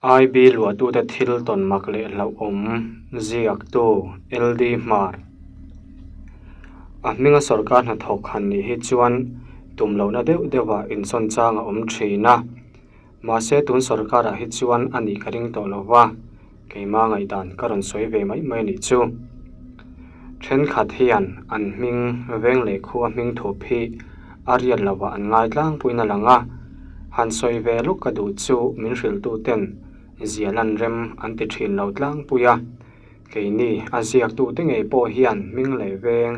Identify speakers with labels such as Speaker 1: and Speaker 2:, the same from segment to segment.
Speaker 1: IB luahtute thil tawn mak leh hlauhawm ziaktu LD Hmar. A hminga sorkar hnathawk han nih hi chuan tum lohna deuh deuhah insawn chang a awm thin a. Mahse tun sorkarah hi chuan a nih ka ring tawh lo va, keimah ngaihdan ka rawn sawi ve mai mai a nih chu. Thenkhat hian an hming veng leh khua hming thup hi a riat lovah an ngai tlangpuiin a lang a, han sawi ve lawk ka duh chu min hrilhtu ten zia lan rem an ti thin lo tlangpui a, keini a ziaktu te ngei pawh hian hming leh veng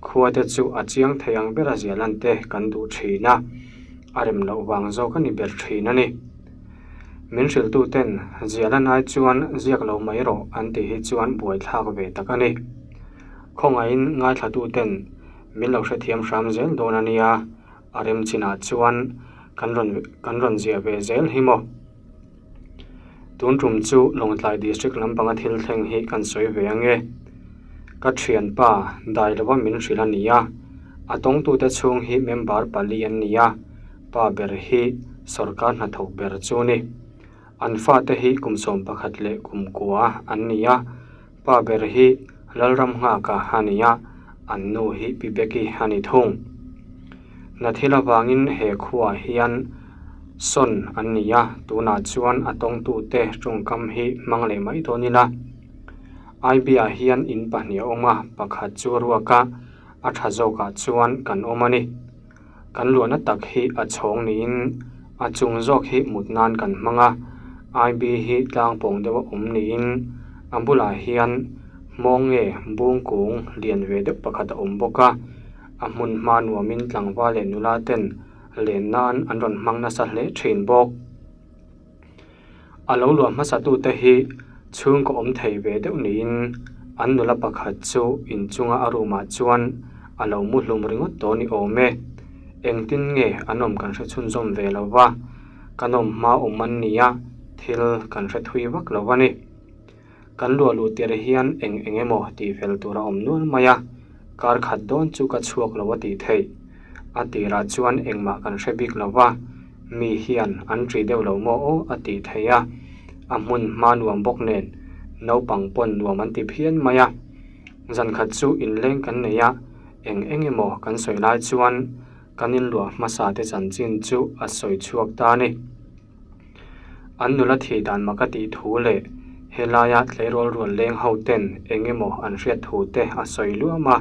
Speaker 1: khua te chu a chiang thei ang ber a zia lan te kan duh thin a, a rem loh vang zawk a ni ber thin a ni. Min hrilhtu ten zia lan ai chuan ziak lo mai rawh an tih hi chuan buaithlak ve tak a ni. Khawngaihin ngaithlatu ten Min lo hrethiam hram zel dawn a nia, a rem chinah chuan kan rawn kan rawn ziah ve zel hi maw? Tun tum chu Lawngtlai District lampanga thil thleng hi kan sawi ve ange. Ka thianpa Dailova min hrilh a ni a, a tawngtute chhung hi member pali an ni a, pa ber hi sorkar hnathawk ber chu ni. An fate hi kum 11 leh kum kua an ni a, pa ber hi Lalramnghaka a ni a, an nu hi Pi Beki a ni thung. Hna thil avangin he khuaah hian sawn an ni a, tunah chuan a tawngtute tawngkam hi hmang leh mai dawn ila. IB-ah hian in pahnih a awm a, pakhat chu ruak a, a tha zawkah chuan kan awm a ni. Kan luahna tak hi a chhawng niin a chung zawk hi mut nan kan hmang a, IB hi tlang pawng deuh a awm niin a bulah hian hmawng nge bung kung lian ve deuh pakhat a awm bawk a, a hmun hma nuamin tlangval leh nula ten len nan an rawn hmang nasa hle thin bawk. A lo luah hmasatute hi chhungkaw awm thei ve deuh niin an nula pakhat chu inchunga a room ah chuan a lo mu hlum ringawt tawh ni awm e. Engtin nge an awm kan hre chhunzawm ve lo va, kan awm hma awm an nia thil kan hre thui vak lo a ni. Kan luah luh tirh hian eng eng emaw tih fel tur a awm nual mai a, kar khat dawn chu ka chhuak lo a tih theih. A tirah chuan engmah kan hre bik lo va, mi hian an ṭih deuh lo maw aw a tih theih a, a hmun hma nuam bawk nen naupang pawn nuam an ti phian mai a. Zan khat chu inleng kan nei a, eng eng emaw kan sawi lai chuan kan inluah hmasa te chanchin chu a sawi chhuak ta a ni. An nula thih dan mak a tih thu leh helaia tleirawl rual leng ho ten eng emaw an hriat thu te a sawi luam a,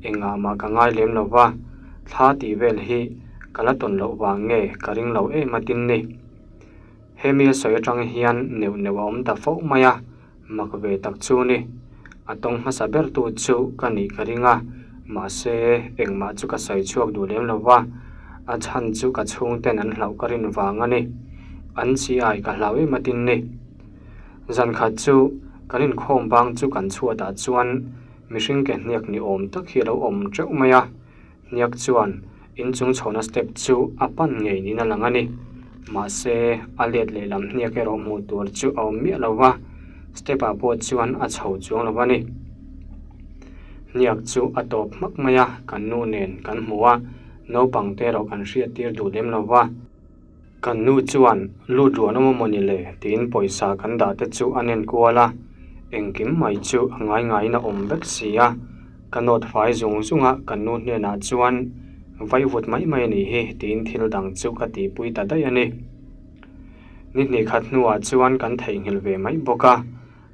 Speaker 1: engah mah ka ngai lem lo va, thla tih vel hi ka la tawn loh vang nge ka ring lo em a tin ni. Hemi a sawi atang hian neuh neuh a awm ta fo mai a, Mak ve tak chu ni. A tawng hmasa ber tu chu ka nih ka ring a, mahse engmah chu ka sawi chhuak duh lem lo va, a chhan chu ka chhungten an hlauh ka rin vang a ni. An chi ai ka hlau em atin ni. Zan khat chu kan inkhawm bang chu kan chhuatah chuan mihring ke hniak ni awm tak hi a lo awm teuh mai a. Hniak chuan inchung chhohna step chu a pan ngei niin a lang a ni. Mahse, a let lehlam hniak erawh hmuh tur chu a awm miah lo va, step ah pawh chuan a chho chuang lo a ni. Hniak chu a tawp hmak mai a, kan nu nen kan hmu a, naupang te erawh kan hriat tir duh lem lo va. Kan nu chuan, Lut ruan awm amaw ni le? tiin pawisa kan dah te chu a nen kual a, engkim mai chu a ngai ngaiin a awm vek si a. Ka nawt fai zung zung a, kan nu hnenah chuan, Vaivut mai mai a nih hi, tiin thil dang chu ka tihpui ta daih a ni. Ni hnih khat hnuah chuan kan theihnghilh ve mai bawk a,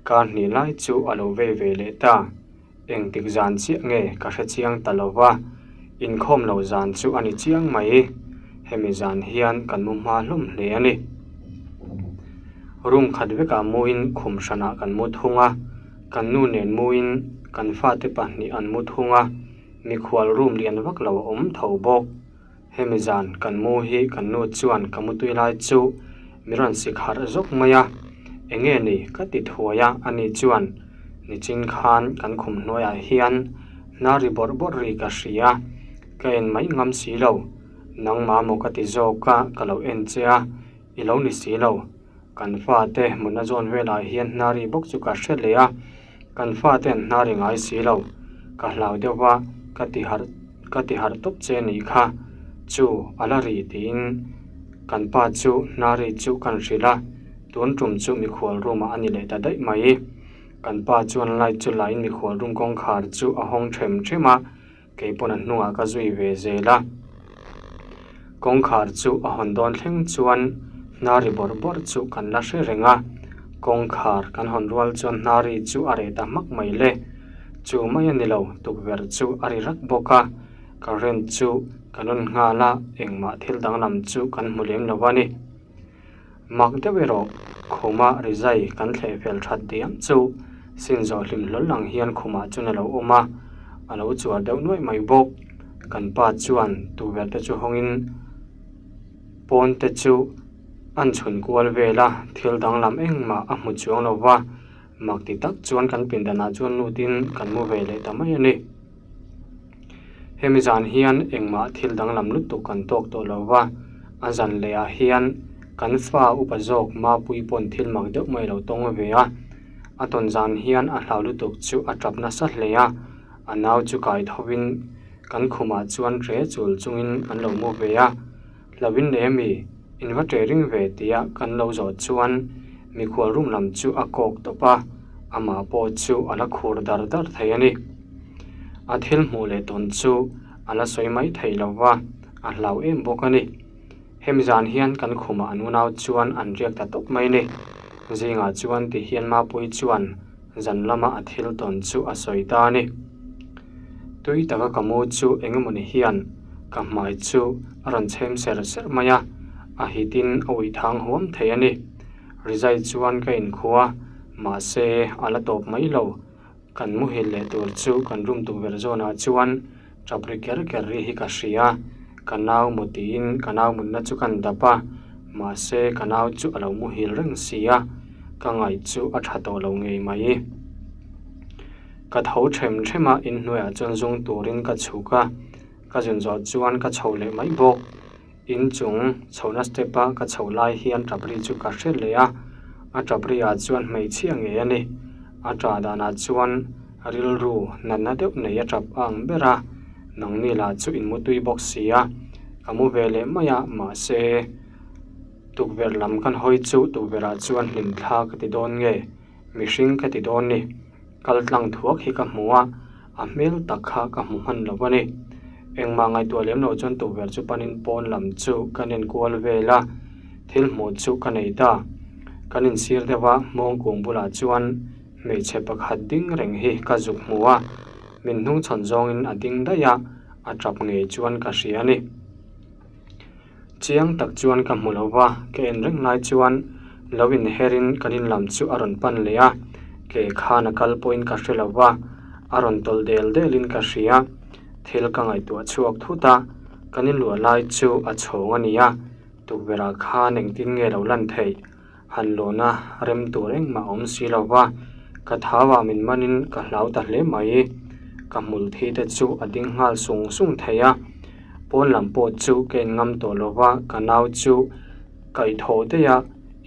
Speaker 1: kar hnih lai chu a lo vei ve leh ta. Engtik zan chiah nge ka hre chiang ta lo va, inkhawm lo zan chu a ni chiang mai. Hemi zan hian kan mu hma hlawm hle a ni. Room khat vekah muin khum hranah kan mu thung a, kan nu nen muin kan fate pahnih an mu thung a, mikhual room lian vak lo a awm tho bawk. Hemi zan kan mu hi kan nu chuan ka mutui lai chu mi rawn sik harh zawk mai a, enge ni ka ti thuai a, ani chuan nichin khan kan khum hnuaiah hian hna ri bawrh bawrh ri ka hria, ka en mai ngam si lo, nangmah maw ka ti zawk a ka lo en che a, i lo ni si lo, kan fate mutna zawn velah hian hna ri bawk chu ka hre leh a. Kan fate an hnar i ngai si lo, ka hlau deuh va, ka ti harh ka ti harh tawp che nih kha, chu a la ri tiin kan pa chu hnari chu kan hrilh a. Tun tum chu mikhual room ah a ni leh ta daih mai. Kan pa chuan light chu la in mikhual room kawngkhar chu a hawng them them a, kei pawn a hnungah ka zui ve zel a. Kawngkhar chu a hawn dawn thleng chuan hnari bawrh bawrh chu kan la hre reng a, kawngkhar kan hawn rual chuan hnari chu a reh ta hmak mai le. Chu mai a ni lo, tukverh chu a ri rak bawk a, current chu kan rawn nghal a, engmah thil danglam chu kan hmu lem lo a ni. Mak deuh erawh khuma rizai kan thleh fel that diam chu sin zawh hlim hlawl ang hian khumah chuan a lo awm a, a lo chuar deuh nuaih mai bawk. Kan pa chuan tukverh te chu hawngin pawn te chu an chhun kual vel a, thil danglam engmah a hmu chuang lo va, mak ti tak chuan kan pindanah chuan lutin kan mu ve leh ta mai a ni. Hemi zan hian engmah thil danglam lutuk kan tawk tawh lo va, a zan leh ah hian kan fa upa zawk Mapui pawn thil mak deuh mai lo tawng ve a. A tawn zan hian a hlau lutuk chu a tap nasa hle a, a nau chu kai thovin kan khumah chuan ṭe chul chungin an lo mu ve a. Hlauhin leh mi in va ṭe ring ve tia kan lo zawh chuan mikhual room lam chu a kawk tawp a, amah pawh chu a la khur dar dar thei a ni. A thil hmuh leh tawn chu a la sawi mai thei lo va, a hlau em bawk a ni. Hemi zan hian kan khumah an unau chuan an riak ta tawp mai a ni. Zingah chuan ti hian Mapuii chuan zan lama a thil tawn chu a sawi ta a ni. Tui taka ka mu chu eng emawni hian ka hmai chu a rawn chhem ser ser mai a, a hitin a uih thang huam thei a ni. Rizai chuan ka inkhua, mahse a la tawp mai lo. Kan muhil leh tur chu kan room tukverh zawnah chuan tap ri ker ker ri hi ka hria. Ka nau maw tiin ka nau mutna chu kan dap a, mahse ka nau chu a lo muhil reng si a, ka ngaih chu a tha tawh lo ngei mai. Ka tho them them a, inhnuaiah chuan zung turin ka chhuk a, ka zun zawh chuan ka chho leh mai bawk. In chung chhohna step a ka chhoh lai hian tap ri chu ka hre leh a, a tap ri ah chuan hmeichhia ngei a ni. A tah danah chuan rilru natna deuh nei a tap a ang ber a, nangni lah chu in mu tui bawk si a, ka mu ve leh mai a, mahse tukverh lam kan hawi chu tukverh ah chuan hlim thla ka ti dawn nge? Mihring ka ti dawn ni. Kal tlang thuak hi ka hmu a, a hmel tak kha ka hmu hman lo a ni. Engmah ngaihtuah lem lo chuan tukverh chu panin pawn lam chu ka nen kual vel a, thil hmuh chu ka nei ta. Kan insir deuh a, hmawng kung bulah chuan hmeichhe pakhat ding reng hi ka zuk hmu a, min hnungchhawn zawngin a ding daih a, a tap ngei chuan ka hria a ni. Chiang tak chuan ka hmu lo va, ka en reng lai chuan lo inherin kan in lam chu a rawn pan leh a, ke khan a kal pawhin ka hre lo va, a rawn tawlh del delin ka hria. Thil ka ngaihtuah chhuak thut a, kan inluah lai chu a chhawng a ni a, tukverhah khan engtin nge lo lan theih? Han lawna rem tur engmah a awm si lo va, ka thauah min manin ka hlau ta hle mai. Ka hmul thi te chu a ding nghal sung sung thei a, pawn lam pawh chu ka in ngam tawh lo va, ka nau chu kaihthawh daih a,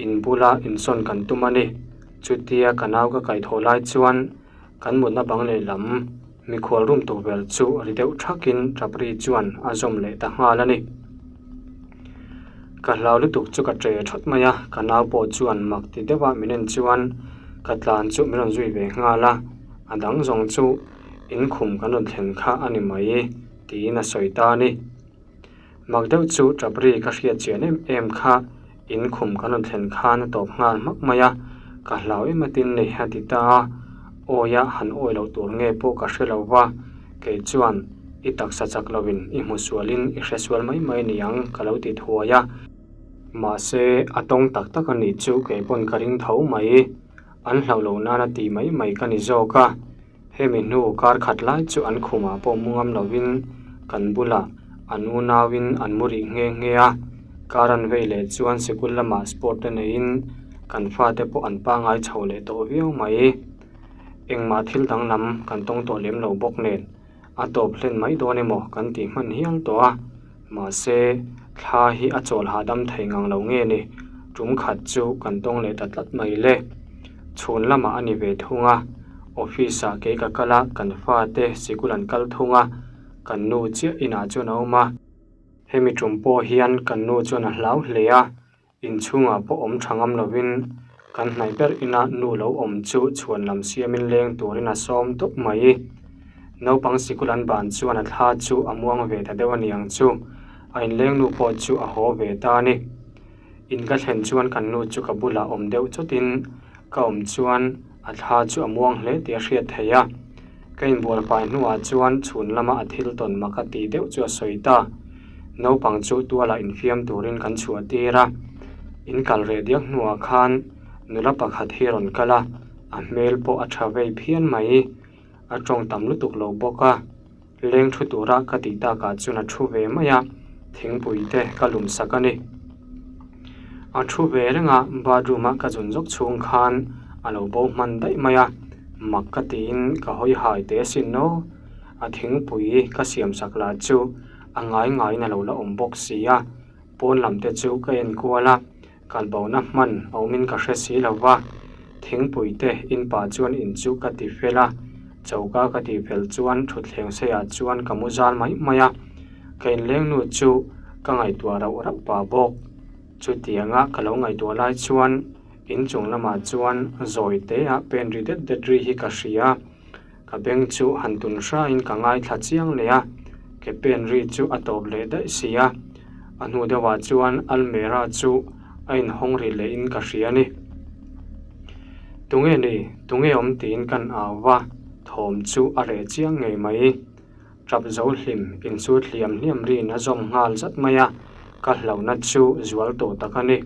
Speaker 1: in bula insawn kan tum a ni. Chutia ka nau ka kaihthawh lai chuan kan mutna bang lehlam mikhual room tukverh chu ri deuh thakin Chapri chuan a zawm leh ta nghal a ni. Ka hlau lutuk chu ka ṭe ṭhawt mai a, ka nau pawh chuan mak ti deuh a min en chuan ka tlan chu min rawn zui ve nghal a, a dang zawng chu inkhum kan rawn thlen kha a ni mai tiin a sawi ta a ni. Mak deuh chu ṭap ri ka hriat chian em em kha inkhum kan rawn thlen khan a tawp nghal hmak mai a, ka hlau em atin ni a ti ta a, awi a han awi loh tur nge pawh ka hre lo va, kei chuan i taksa chak lovin i hmu sualin i hre sual mai mai ni ang ka lo ti thuai a, mahse a tawng tak tak a nih chu kei pawn ka ring tho mai, an hlauh loh nana ti mai mai ka ni zawk a. Hemi hnu kar khat lai chu an khumah pawh mu ngam lovin kan bulah an unauin an mu rih nghe nghe a, kar an vei leh chuan sikul lamah sport te neiin kan fate pawh an pangai chho leh tawh viau mai. Engmah thil danglam kan tawng tawh lem lo bawk nen a tawp hlen mai dawn emaw kan tih hman hial tawh a, mahse thla hi a chawl hahdam thei ngang lo nge ni, tum khat chu kan tawng leh ta tlat mai le. Chhun lamah a ni ve thung a, office ah kei ka kal a, kan fate sikul an kal thung a, kan nu chiah inah chuan a awm a. Hemi tum pawh hian kan nu chuan a hlau hle a. Inchhungah pawh awm tha ngam lovin kan hnaih ber ina nu lo awm chu chhuan lam siamin leng turin a sawm tawp mai. Naupang sikul an ban chuan a thla chu a muang ve ta deuh a niang chu, a inleng nu pawh chu a haw ve ta a ni. In ka thlen chuan kan nu chu ka bulah awm deuh chawtin ka awm chuan a thla chu a muang hle tih a hriat theih a. Ka inbual fai hnuah chuan chhun lama a thil tawn mak a tih deuh chu a sawi ta. Naupang chu tualah infiam turin kan chhuah tir a. In kal reh diak hnuah khan nula pakhat hi rawn kal a, a hmel pawh a tha vei phian mai. A tawng tam lutuk lo bawk a. Leng thu tura ka tih takah chuan a thu ve mai a, thingpui te ka lum sak a ni. A thu ve reng a, bathroom a ka zun zawk chhung khan a lo bo hman daih mai a, mak ka tiin ka hawi hai teh asin aw. A thingpui ka siam sak lah chu a ngai ngaiin a lo la awm bawk si a, pawn lam te chu ka en kual a. Kalbona hman a awmin ka hre si lo va, thingpui te in pah chuan in chu ka ti fel a, choka ka tih fel chuan thutthleng seiah chuan ka mu zal mai mai a, ka inleng nu chu ka ngaihtuah rauh rauh pah bawk. Chutianga ka lo ngaihtuah lai chuan inchung lamah chuan zawi te ah pen ri det det ri hi ka hria. Ka beng chu han tun hrain ka ngaithla chiang leh a, ke pen ri chu a tawp leh daih si a. A hnu deuhah chuan almera chu a inhawng ri lehin ka hria a ni. Tunge ni, tunge awm tiin kan au va, thawm chu a reh chiang ngei mai. Tap zo hlim insut hliam hliam riin a zawm nghal zat mai a, ka hlauhna chu zual tawh tak a ni.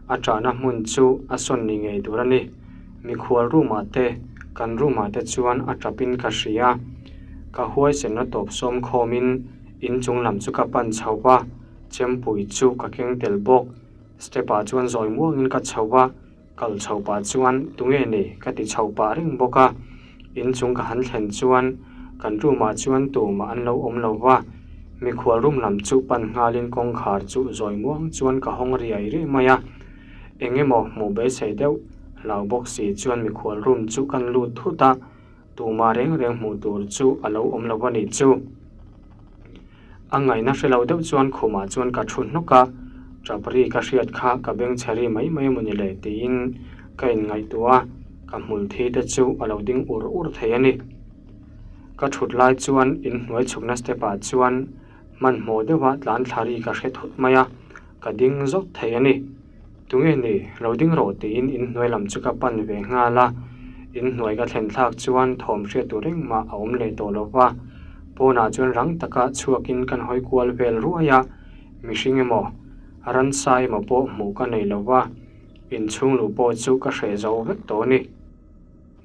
Speaker 1: A ṭahna hmun chu a sawn ni ngei tur a ni. Mikhual room ah te, kan room ah te chuan a ṭapin ka hria. Ka huaisenna tawp sawm khawmin inchung lam chu ka pan chho va, chempui chu ka keng tel bawk. Step ah chuan zawi muangin ka chho va. Kal chho pah chuan tunge ni ka ti chho pah reng bawk a, inchung ka han thlen chuan kan room ah chuan tumah an lo awm lo va, mikhual room lam chu pan nghalin kawngkhar chu zawi muang chuan ka hawng riai riai mai a, eng emaw hmuh beisei deuh hlau bawk si chuan mikhual room chu kan lut thut a, tumah reng reng hmuh tur chu a lo awm lo a nih chu. A ngaihna hre lo deuh chuan khumah chuan ka thu hnawk a, tap ri ka hriat kha ka beng chhe ri mai mai emaw ni le tiin ka inngaihtuah a, ka hmul thi te chu a lo ding ur ur thei a ni. Ka thut lai chuan inhnuai chhukna step ah chuan hmanhmawh deuha tlan thla ri ka hre thut mai a, ka ding zawk thei a ni. Tunge ni, lo ding rawh tiin inhnuai lam chu ka pan ve nghal a, inhnuai ka thlen thlak chuan thawm hriat tur engmah a awm leh tawh lo va, pawnah chuan rang taka chhuakin kan hawi kual vel ruai a, mihring emaw, ransa emaw pawh hmuh ka nei lo va, inchhung luh pawh chu ka hreh zo vek tawh a ni.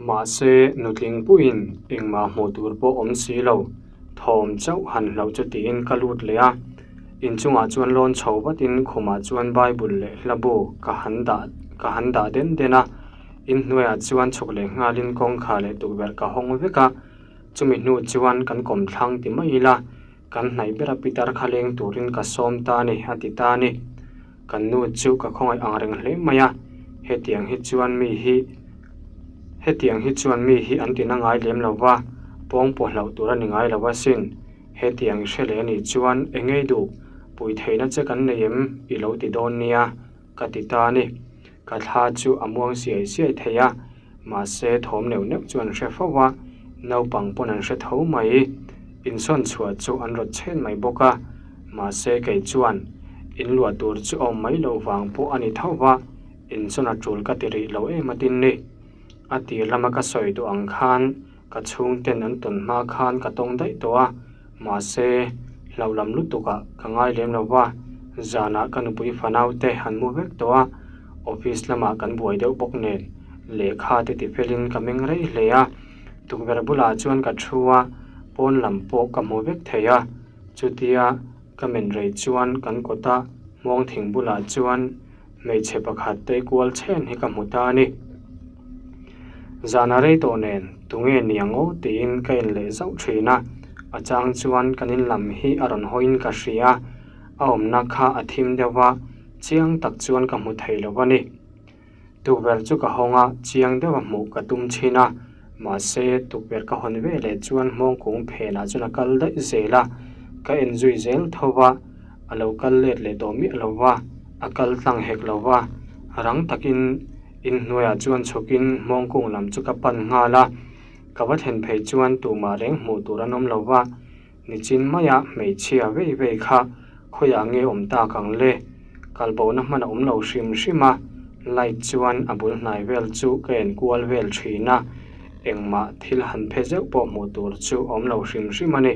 Speaker 1: Mahse, nutling puiin engmah hmuh tur pawh awm si lo, thawm chauh han hlauh chu tiin ka lut leh a. Inchungah chuan lawn chho vatin khumah chuan Bible leh hlabu ka han dah ka han dah den den a. Inhnuaiah chuan chhuk leh nghalin kawngkhar leh tukverh ka hawng vek a. Chumi hnu chuan kan kawmthlang ti mai ila, Kan hnaih bera pitar kha leng turin ka sawm ta a ni, a ti ta a ni. Kan nu chu ka khawngaih ang reng hle mai a, hetiang hi chuan mi hi hetiang hi chuan mi hi an tina ngai lem lo va, pawng pawh hlauh tur a ni ngai lo asin. Hetiang i hre leh a nih chuan engei duh, pui theihna che kan nei em i lo ti dawn nia, ka ti ta a ni. Ka thla chu a muang siai siai thei a, mahse thawm neuh neuh chu an hre fo a, naupang pawn an hre tho mai. Insawn chhuah chu an rawt chhen mai bawk a, mahse kei chuan inluah tur chu a awm mai loh vang pawh a ni tho va, insawn a tul ka ti rih lo em atin ni. A tir lama ka sawi duh ang khan Ka chhungten an tawn hma khan ka tawng daih tawh a, mahse hlauh lam lutukah ka ngai lem lo va, zanah ka nupui fanau te an mu vek tawh a, office lamah kan buai deuh bawk nen lehkha te ti felin ka meng rei hle a, tukverh bulah chuan ka thu a, pawn lam pawh ka hmu vek thei a, chutia ka men rei chuan kan kawta hmawng thing bulah chuan Hmeichhe pakhat tei kual chhen hi ka hmu ta a ni. Zana rei tawh nen tunge ni ang aw tiin ka in leh zauh thin a, a chang chuan kan in lam hi a rawn hawiin ka hria, a awmna kha a thim deuh va, chiang tak chuan ka hmu thei lo a ni. Tukverh chu ka hawng a, chiang deuha hmuh ka tum thin a, mahse tukverh ka hawn ve leh chuan hmawng kung phenah chuan a kal daih zel a, ka en zui zel tho va. A lo kal let leh tawh miah lo va, A kal tlang hek lo va, rang takin inhnuaiah chuan chhukin hmawngkung lam chu ka pan nghal a. Ka va thlen phei chuan tumah reng hmuh tur an awm lo va, nichin maia hmeichhia vei vei kha khawiah nge awm tak ang le? Kalbohna hman a awm lo hrim hrim a, light chuan a bul hnai vel chu ka enkual vel thin a, engmah thil han phe zeuh pawh hmuh tur chu a awm lo hrim hrim a ni.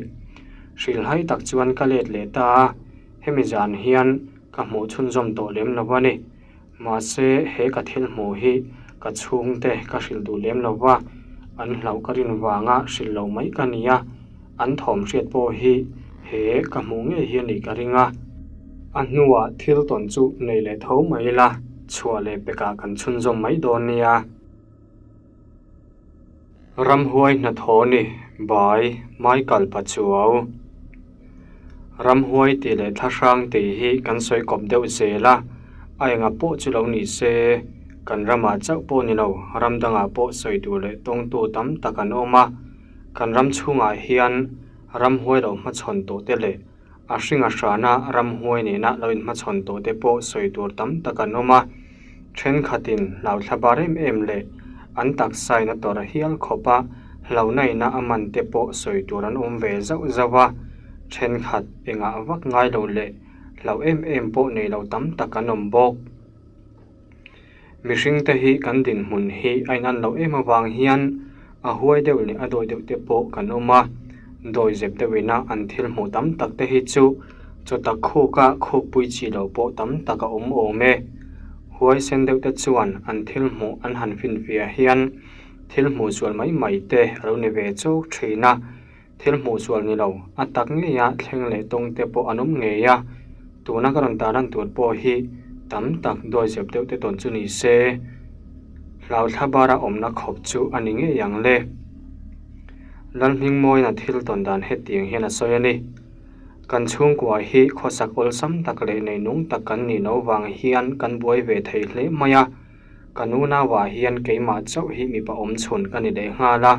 Speaker 1: Hrilhhai tak chuan ka let leh ta a, hemi zan hian ka hmuh chhunzawm tawh lem lo a ni. Mahse, he ka thil hmuh hi ka chhungte ka hrilh duh lem lo va, an hlauh ka rin vanga hrilh loh mai ka ni a, an thawm hriat pawh hi he ka hmuh ngei hi a nih ka ring a. A hnuah thil tawn chu nei leh tho mai ila, chhuah leh pekah kan chhunzawm mai dawn nia. Ramhuai hnathawh ni bai Michael Pachuau Ramhuai tih leh thlahrang tih hi kan sawi kawp deuh zel a, a enga pawh chu lo ni se, kan ramah chauh pawh ni lo, ram dangah pawh sawi tur leh tawngtu tam tak an awm a, kan ram chhungah hian ramhuai lo hmachhawn tawh te leh a hringa hrana ramhuai nena lo inhmachhawn tawh te pawh sawi tur tam tak an awm a, thenkhatin hlauthla bar em em leh an taksain a tawrh hial khawp a, hlauhnaina a man te pawh sawi tur an awm ve zauh zauh a, thenkhat engah vak ngai lo leh hlauh em em pawh nei lo tam tak an awm bawk. Mihringte hi kan dinhmun hi a inan loh em avang hian a huai deuh leh a dawi deuh te pawh kan awm a, dawi zep deuhina an thil hmuh tam tak te hi chu chawtak khuka khukpui chi loh pawh tam tak a awm awm e. Huai sen deuh te chuan an thil hmuh an han finfiah hian thil hmuh sual mai mai te a lo ni ve chawk thin a. Thil hmuh sual ni lo, a tak ngeia thleng leh tawng te pawh an awm ngei a, tuna ka rawn tarlan tur pawh hi tam tak dawizep deuh te tawn chu ni se, hlauthla bara awmna khawp chu a ni ngei ang le. Lalhmingmawiin a thil tawn dan hetiang hian a sawi a ni. Kan chhungkua hi khawsak awlsam tak leh neinung tak kan nih loh vang hian kan buai ve thei hle mai a. Ka nunauah hian keimah chauh hi mipa awm chhun ka ni leh nghal a,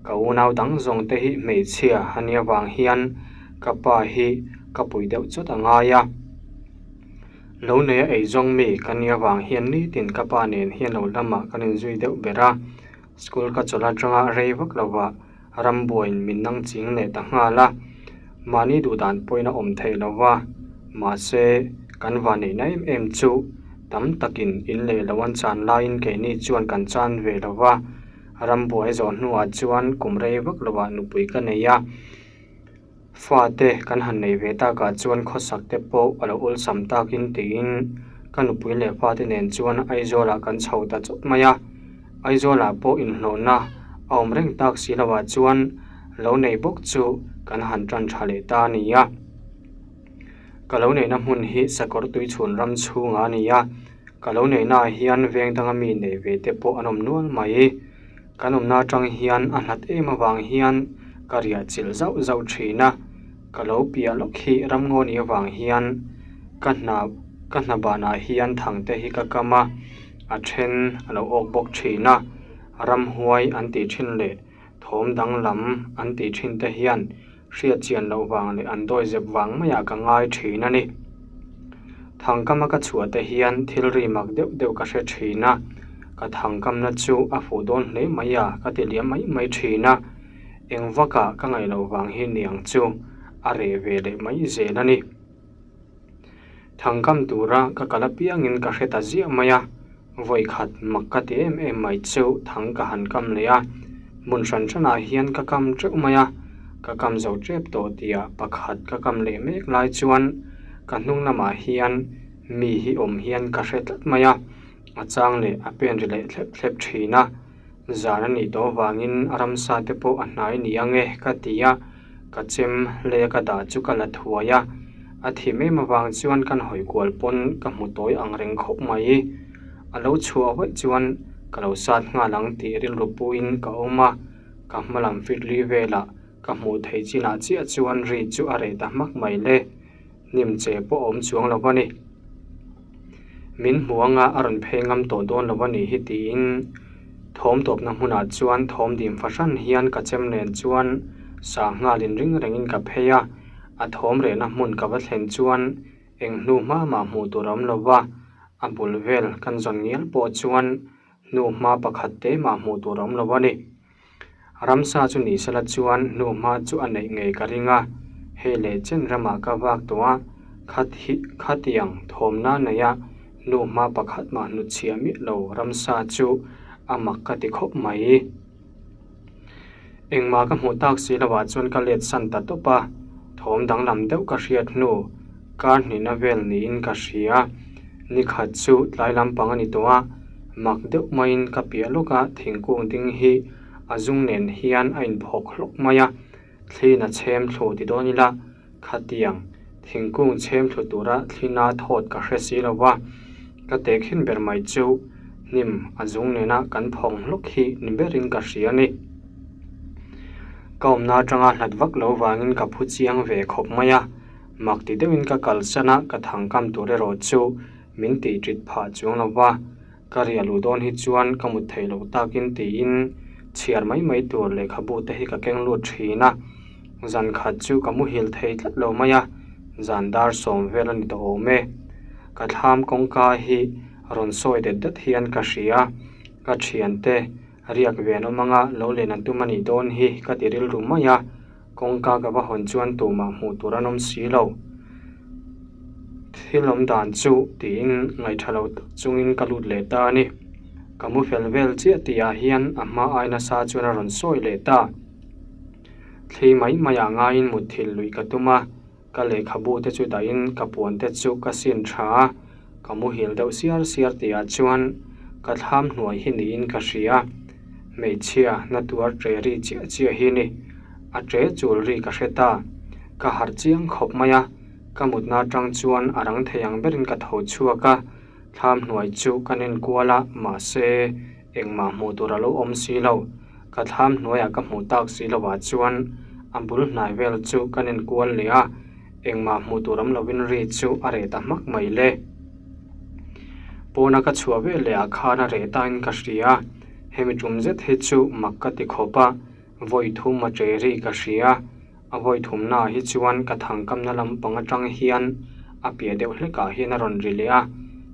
Speaker 1: ka unau dang zawng te hi hmeichhia a nia vang hian ka pa hi ka pui deuh chawt a ngai a. Lo neia eizawng mi ka nia vang hian nitin ka pa nen hian lo lamah kan inzui deuh ber a, school ka chawlh atanga rei vak lovah rambuaiin min nang ching leh ta nghal a, mahni duh dan pawhin a awm theih lo va, mahse kan vanneihna em em chu tam takin in leh lo an chan laiin keini chuan kan chan ve lo va, rambuai zawh hnuah chuan kum rei vak lovah nupui ka nei a. Fate kan han nei ve takah chuan khawsak te pawh a lo awlsam takin tiin ka nupui leh fate nen chuan Aizawlah kan chho ta chawt mai a. Aizawlah pawh inhlawhna a awm reng tak si lovah chuan lo nei bawk chu kan han tan tha leh ta a ni a. Ka lo neihna hmun hi Sakawr Tuichhun ram chhungah a ni a, ka lo neihnaah hian veng danga mi nei ve te pawh an awm nual mai. Kan awmna atang hian a hlat em avang hian ka riah chilh zauh zauh thin a, ka lo piah lawk hi ramngaw nih avang hian ka hna ka hna banah hian thang te hi ka kam a, a then a lo awk bawk thin a, ramhuai an tih thin leh thawm danglam an tih thin te hian hriat chian loh vang leh an dawi zep vang maiah ka ngai thin a ni. Thangkama ka chhuah te hian thil ri mak deuh deuh ka hre thin a, ka thangkamna chu a fuh dawn hle mai a ka ti liam mai mai thin a, eng vakah ka ngaih loh vang hi niang chu a reh ve leh mai zel a ni. Thangkam tura ka kal apiangin ka hre ta ziah mai a, vawi khat mak ka ti em em mai chu thang ka han kam leh a, hmun hran hranah hian ka kam teuh mai a, ka kam zo tep tawh tihah pakhat ka kam leh mek lai chuan ka hnung lamah hian mi hi awm hian ka hre tlat mai a, a chang leh a pen ri leh thlep thlep thin a. Zan a nih tawh avangin a ramsa te pawh a hnai ni ang e ka ti a, ka chem hlei a ka dah chu ka la thuai a, a thim em avang chuan kan hawi kual pawn ka hmu tawi ang reng khawp mai. A lo chhuah vaih chuan ka lo sat nghal ang tih rilru puiin ka awm a, ka hma lam fit li velah ka hmuh theih chinah chiah chuan ri chu a reh ta hmak mai le. Hnim che pawh a awm chuang lo a ni. Min hmu anga a rawn phei ngam tawh dawn lo a nih hi tiin thawm tawpna hmunah chuan thawm dim fahran hian ka chem nen chuan sah nghalin ring rengin ka phei a, a thawm rehna hmun ka va thlen chuan Eng hnu hma mah hmuh tur a awm lo va, a bul vel kan zawn ngial pawh chuan hnu hma pakhat te mah hmuh tur a awm lo a ni. Ramsa chu ni sela chuan hnu hma chu a neih ngei ka ring a, hei leh chen ramah ka vak tawh a, khatiang thawmna neia hnu hma pakhat mah hnutchhiah miah lo ramsa chu a mak ka ti khawp mai. Engmah ka hmuh tak si lovah chuan ka let san ta tawp a, thawm danglam deuh ka hriat hnu kar hnihna vel niin ka hria. Nikhat chu tlai lampang a ni tawh a, mak deuh maiin ka piah lawk a thingkung ding hi a zung nen hian a inphawk hlawk mai a, thlin a chhem thlu ti dawn ila khatiang thingkung chhem thlu tura thlina thawt ka hre si lo va, ka tehkhin ber mai chu hnim a zung nena kan phawng hlawk hi ni berin ka hria a ni. Ka awmna atanga hlat vak lo vangin ka phu chiang ve khawp mai a, mak ti deuhin ka kalsan a, ka thangkam tur erawh chu min tih ṭit phah chuang lo va, Ka riah luh dawn hi chuan ka mut theih loh takin tiin chhiar mai mai tur lehkhabu te hi ka keng lut thin a, zan khat chu ka muhil thei tlat lo mai a, zan dar sawm vel a ni tawh awm e. Ka thlam kawngka hi rawn sawi det det hian ka hria, ka thiante riak ve an awm anga lo len an tum a nih dawn hi ka ti rilru mai a, Kawngka ka va hawn chuan tumah hmuh tur an awm si lo. Thil awm dan chu tiin ngaihṭha lo tak chungin ka lut leh ta a ni. Ka mu fel vel chiah tihah hian a hma ai nasa chuan a rawn sawi leh ta. Thli mai maiah ngaiin mutthilh luih ka tum a. Ka lehkhabu te chu dahin ka puan te chu ka sin tha a, ka muhil deuh siar siar tihah chuan ka thlam hnuai hi niin ka hria. Hmeichhia na tuar ṭe ri chiah chiah hi ni. A ṭe chul ri ka hre ta. Ka harh chiang khawp mai a, ka mutna atang chuan a rang thei ang berin ka tho chhuak a, thlam hnuai chu ka nen kual a, mahse Engmah hmuh tur a lo awm si lo. Ka thlam hnuaiah ka hmuh tak si lovah chuan a bul hnai vel chu ka nen kual leh a, engmah hmuh tur awm lovin ri chu a reh ta hmak mai le. Pawna ka chhuah vel leh ah khan a reh tain ka hria. Hemi tum zet hi chu mak ka ti khawp a, vawi thum a che ri ka hria. A vawi thumnaah hi chuan ka thangkamna lampang atang hian a piah deuh hlekah hian a rawn ri leh a,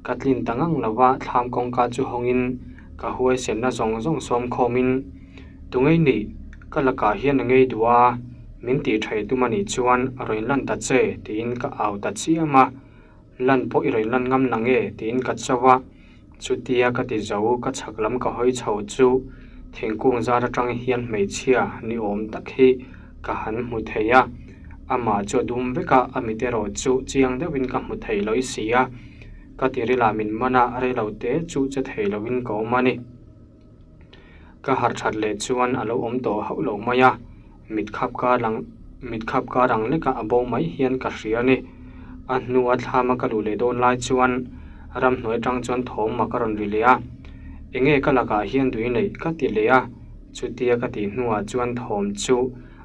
Speaker 1: ka tlin ta ngang lo va, thlam kawngka chu hawngin ka huaisenna zawng zawng sawm khawmin, Tungei nih, ka lakah hian a ngei duh a, min tih thaih tum a nih chuan rawn lan ta che tiin ka au ta chiam a. Lan pawh i rawn lan ngam nang e tiin ka cho a, chutia ka ti zo ka chhak lam ka hawi chho chu thingkung zar atang hian hmeichhia ni awm tak hi ka han hmu thei a, amah chu a dum vek a, a mit erawh chu chiang deuhin ka hmu thei lawih si a, ka tirilah min man a, reilo te chu che thei loin ka awm a ni. Ka harh that leh chuan a lo awm tawh hauh lo mai a, mit khap kar ang mit khap kar ang lekah a bo mai hian ka hria a ni. A hnua thlama ka luh leh dawn lai chuan ramhnuai atang chuan thawm mak a rawn ri leh a, Enge ka lakah hian dui neih ka ti leh a, chutia ka tih hnuah chuan thawm chu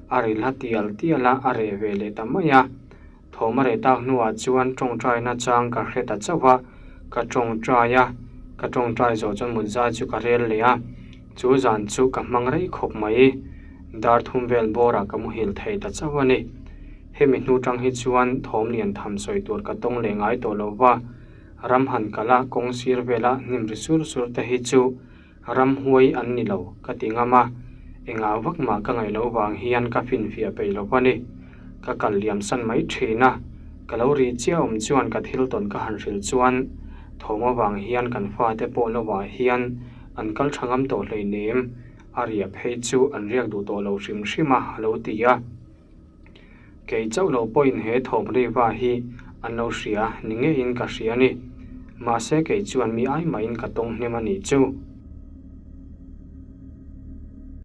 Speaker 1: a ri hla tial tial a, a reh ve leh ta mai a. Thawm a reh tak hnuah chuan tawngtaina chang ka hre ta chauh a, ka tawngtai a, ka tawngtai zawh chuan mutzai chu ka rel leh a, chu zan chu ka hmang rei khawp mai. Dar thum vel bawrah ka muhil thei ta chauh a ni. Hemi hnu tang hi chuan thawm lian tham sawi tur ka tawng leh ngai tawh lo va, ram han kal a, kawng sir vela hnim ri sur sur te hi chu Ramhuai an ni lo ka ti ngam a, engah vak mah ka ngaih loh vang hian ka finfiah peih lo a ni. Ka kal liam san mai thin a, ka lo ri chiah awm chuan ka thil tawn ka han hrilh chuan thawm avang hian kan fate pawh lovah hian an kal tha ngam tawh hleinem, a riah phei chu an riak duh tawh lo hrim hrim a, a lo ti a. Kei chauh lo pawhin he thawm riva hi an lo hria ni ngeiin ka hria a ni. Mahse kei chuan mi ai mahin ka tawng hnem a nih chu.